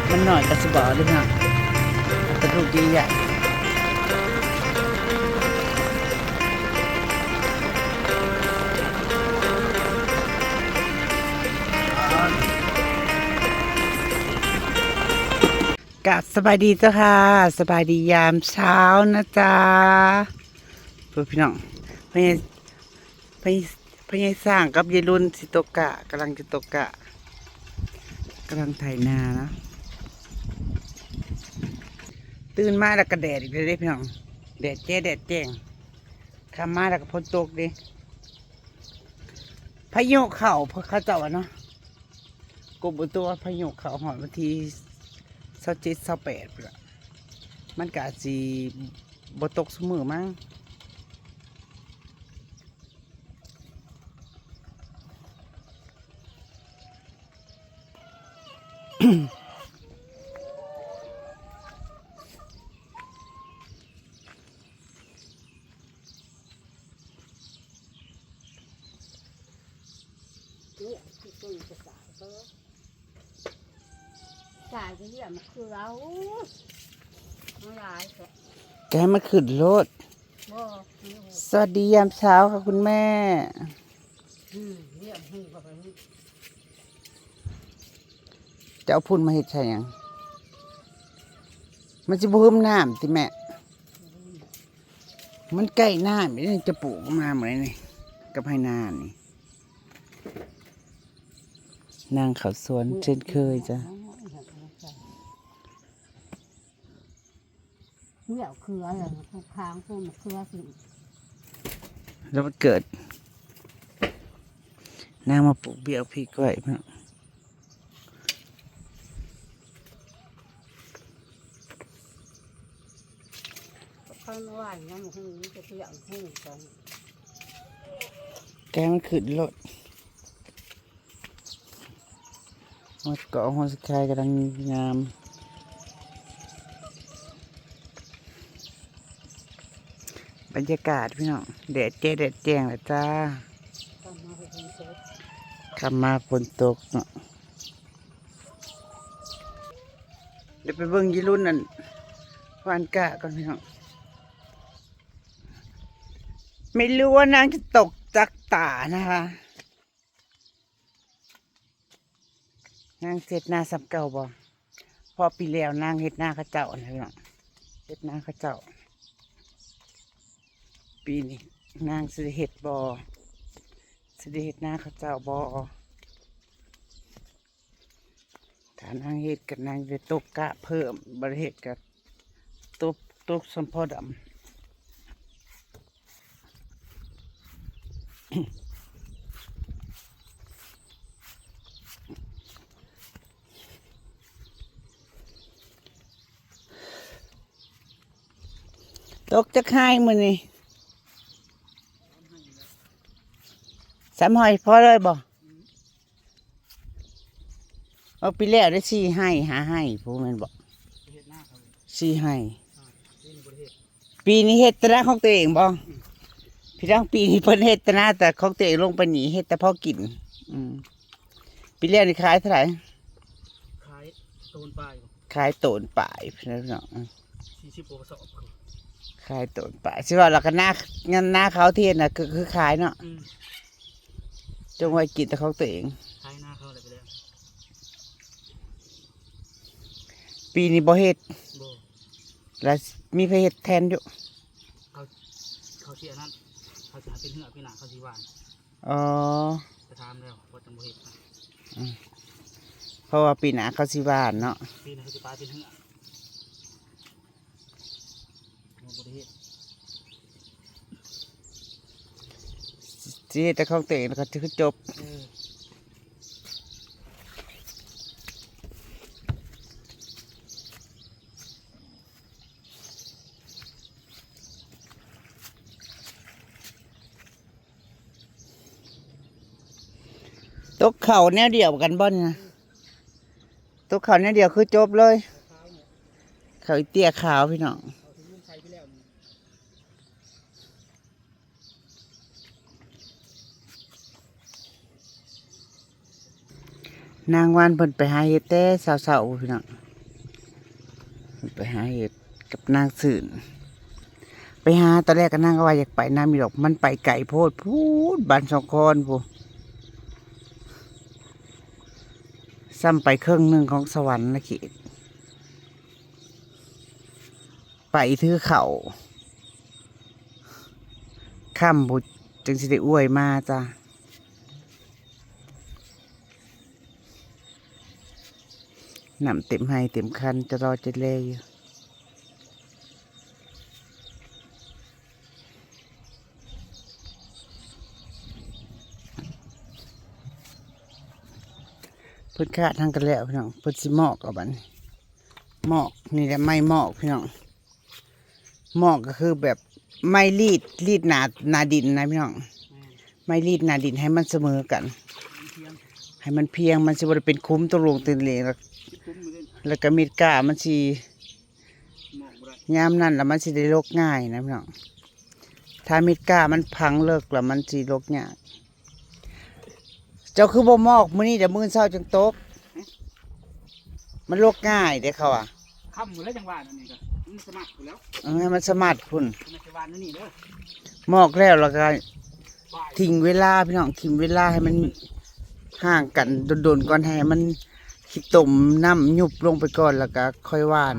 ມັນນ້ອຍກໍຊິບໍ່ເດ້ເນາະ ແຕ່ລູກໃຫຍ່ໆ. ກະສະບາຍດີເຈົ້າຄ່ະ ສະບາຍດີຍາມເຊົ້ານະຈ໊ະ ເພື່ອນພີ່ນ້ອງ. ພະຍາຍ ພະຍາຍ ພະຍາຍຊ້າງກັບຍາຍລຸນຊິຕົກກະ ກຳລັງຈະຕົກກະ ກຳລັງໄຖນາເນາະ. ຕື່ນມາແລ້ວກະແດດອີກແລ້ວເດ້ພີ່ນ້ອງ ແດດແຈ້ແດດແຈ້ງ. ຄ່ຳມາແລ້ວກະຝົນຕົກເດ້ ພາຍຸເຂົ້າ ເຂົາເຈົ້າວ່າເນາະ. ກົມອຸຕຸວ່າພາຍຸເຂົ້າຮອດວັນທີຊາວເຈັດ ຊາວແປດພຸ້ນລະ ມັນກະອາດຊິບໍ່ຕົກຊຸມື້ມັ້ງ. ນີ້ຄືຕົ້ນກະສາເອີ ສາຍກະເຫຍມາຄືເອົາ ມັນຫຼາຍແທ້ ກະໃຫ້ມັນຂຶ້ນໂລດ. ບໍ່ ສະຫວັດດີຍາມເຊົ້າຄ່ະຄຸນແມ່. ອືມ ເຫຍມຫູເຂົ້າໄປນີ້ ຈະເອົາຝຸ່ນມາເຮັດໃສ່ຫຍັງ? ມັນຊິບໍ່ຫຶມນ້ຳຕິແມ່? ມັນໃກ້ນ້ຳນີ້ ຈະປູກມາມື້ນີ້ກັບໄຮ່ນານີ້. ນາງເຂົ້າສວນເຊັ່ນເຄີຍຈ້ະ. ເຫຍົມເຂືອ ແລ້ວຂ້າງພຸ້ນເຂືອຂຶ້ນ ແລ້ວມັນເກີດ ນາງມາປູກເບຍພິກໄວ້ເນາະ. ຄັນວ່າຍັງຫູຈະເພຍຫູກັນ ແກງຂຶ້ນໂລດ. ຫົວກະຫົວສະໄຄກຳລັງງາມ. ບັນຍາກາດພີ່ນ້ອງ ແດດແຈ້ແດດແຈ້ງແລ້ວຈ້າ. ຄ່ຳມາຝົນຕົກເນາະ. ດຽວໄປເບິ່ງຍາຍລຸນນັ້ນຫວ່ານກ້າກ່ອນພີ່ນ້ອງ. ໄມ່ຮູ້ວ່ານາງຈະຕົກຈັກຕານະຄະ. ນາງເຮັດນາສ່ຳເກົ່າບໍ່? ເພາະປີແລ້ວນາງເຮັດນາເຂົາເຈົ້າຫັ້ນແຫຼະພີ່ນ້ອງ ເຮັດນາເຂົາເຈົ້າ. ປີນີ້ນາງຊິໄດ້ເຮັດບໍ່? ຊິໄດ້ເຮັດນາເຂົາເຈົ້າບໍ່? ຖ້ານາງເຮັດກະນາງໄດ້ຕົກກະເພີ່ມ ບໍ່ໄດ້ເຮັດກະຕົກ ຕົກສ່ຳພໍດຳ. ຕົກຈັກໄຮ່ມື້ນີ້? ສາມໄຮ່ພໍເລີຍບໍ່? ເອົາ ປີແລ້ວໄດ້ສີ່ໄຮ່ຫ້າໄຮ່ພຸ້ນແມ່ນບໍ່? ສີ່ໄຮ່. ປີນີ້ເຮັດແຕ່ນາຂອງຕົວເອງບໍ່? ອືມ ພີ່ນ້ອງ ປີນີ້ເພິ່ນເຮັດແຕ່ນາແຕ່ຂອງຕົວເອງລົງໄປນີ້ ເຮັດແຕ່ພໍກິນ. ອືມ ປີແລ້ວນີ້ຂາຍເທົ່າໃດ? ຂາຍໂຕນປາຍ ຂາຍໂຕນປາຍພີ່ນ້ອງ. ສີ່ສິບກວ່າກະສອບ ຂາຍໂຕນປາຍ. ຊິວ່າລະກະນາ ນາເຂົາທີ່ເຮັດນະ ຄື ຄືຂາຍເນາະ. ອືມ ຈົ່ງໄວ້ກິນແຕ່ຂອງຕົວເອງ ຂາຍນາເຂົາແລ້ວໄປແລ້ວ. ປີນີ້ບໍ່ເຮັດ ບໍ່ ລະມີໃຜເຮັດແທນຢູ່? ເຂົາ ເຂົາຊິອັນນັ້ນ ເຂົາຊິໃຫ້ເປັນເຮືອ ປີໜ້າເຂົາຊິຫວ່ານ. ອໍ ໄປຖາມແລ້ວ ເພາະຈັ່ງບໍ່ເຮັດ. ອືມ ເພາະວ່າປີໜ້າເຂົາຊິຫວ່ານເນາະ ປີໜ້າເຂົາຊິປາຍເປັນເຮືອ. ບໍ່ໄດ້ເຮັດ ຊິເຮັດແຕ່ຂອງຕົວເອງແລ້ວກໍຄືຈົບ. ເອີ ຕົກເຂົ້າແນວດຽວກັນບໍ່ນີ້ນະ? ຕົກເຂົ້າແນວດຽວຄືຈົບເລີຍ. ເຂົ້າອີເຕ້ຍຂາວພີ່ນ້ອງ. ເ ນາງວັນເພິ່ນໄປຫາເຫັດແຕ່ເຊົ້າໆ ພຸ້ນພີ່ນ້ອງ ເພິ່ນໄປຫາເຫັດກັບນາງຊື່ນ. ໄປຫາ ຕອນແລກກໍນາງກໍວ່າຢາກໄປນຳຢູ່ດອກ ມັນໄປໄກໂພດ ພຸ້ນ ບ້ານສອງຄອນພຸ້ນ ສ່ຳໄປເຄິ່ງໜຶ່ງຂອງສະຫວັນນະເຂດ. ໄປຖືເຂົ້າ ຄ່ຳພຸ້ນຈຶ່ງຊິໄດ້ອວຍມາຈ້າ. ນ້ຳເຕັມໄຮ່ເຕັມຄັນ ຈະລໍຈະແລຢູ່. ເພິ່ນຄາດທັງກັນແລ້ວພີ່ນ້ອງ ເພິ່ນຊິໝອກເອົາບັດນີ້. ໝອກ ນີ້ແຫຼະໄມ້ໝອກພີ່ນ້ອງ. ໝອກກໍຄືແບບໄມ້ລີດ ລີດໜ້າ ໜ້າດິນນະພີ່ນ້ອງ. ແມ່ນ ໄມ້ລີດໜ້າດິນໃຫ້ມັນສະເໝີກັນ ໃຫ້ມັນພຽງ ມັນຊິບໍ່ໄດ້ເປັນຂຸມຕົງໂລງເຕັນເລງ ແລ້ວ ແລ້ວກໍເມັດກ້າມັນຊິ ຍາມນັ້ນລະມັນຊິໄດ້ລົກງ່າຍນະພີ່ນ້ອງ. ຖ້າເມັດກ້າມັນຝັງເລິກລະມັນຊິລົກຍາກ. ເຈົ້າຄືບໍ່ໝອກມື້ນີ້ ດຽວມື້ເຊົ້າຈັ່ງຕົກ ມັນລົກງ່າຍເດ້ເຂົາວ່າ. ຄ່ຳໝົດແລ້ວຈັ່ງວ່າ ອັນນີ້ກໍມັນສະໝັດພຸ້ນແລ້ວ ເອີ ໃຫ້ມັນສະໝັດພຸ້ນ ມັນຊິຫວ່ານຢູ່ນີ້ເດີ. ໝອກແລ້ວລະກໍ ຫວ່ານ ຖິ້ມເວລາພີ່ນ້ອງ ຖິ້ມເວລາໃຫ້ມັນຫ່າງກັນດົນໆກ່ອນ ໃຫ້ມັນຂີ້ຕົມນ້ຳຍຸບລົງໄປກ່ອນ ລະກໍຄ່ອຍຫວ່ານ.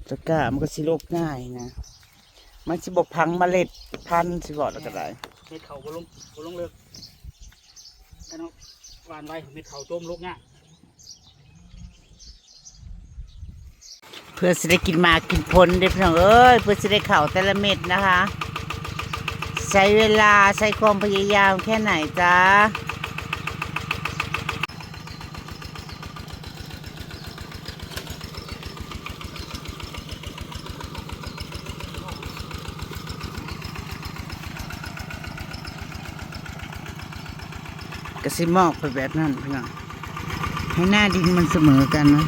ຕະກ້າມັນກໍຊິລົກງ່າຍນະ ມັນຊິບໍ່ຝັງເມລັດພັນ ຊິເວົ້າແລ້ວກໍໄດ້. ເມັດເຂົ້າບໍ່ລົງ ບໍ່ລົງເລິກ ອັນນັ້ນຫວ່ານໄວ ເມັດເຂົ້າຈົມລົກຍາກ. ເພື່ອຊິໄດ້ກິນໝາກກິນຜົນເດ້ພີ່ນ້ອງເອີຍ ເພື່ອຊິໄດ້ເຂົ້າແຕ່ລະເມັດນະຄະ ໃຊ້ເວລາ ໃຊ້ຄວາມພະຍາຍາມແຄ່ໄຫນຈ້າ. ກະຊິໝອກໄປແບບນັ້ນພີ່ນ້ອງ ໃຫ້ໜ້າດິນມັນສະເໝີກັນນະ.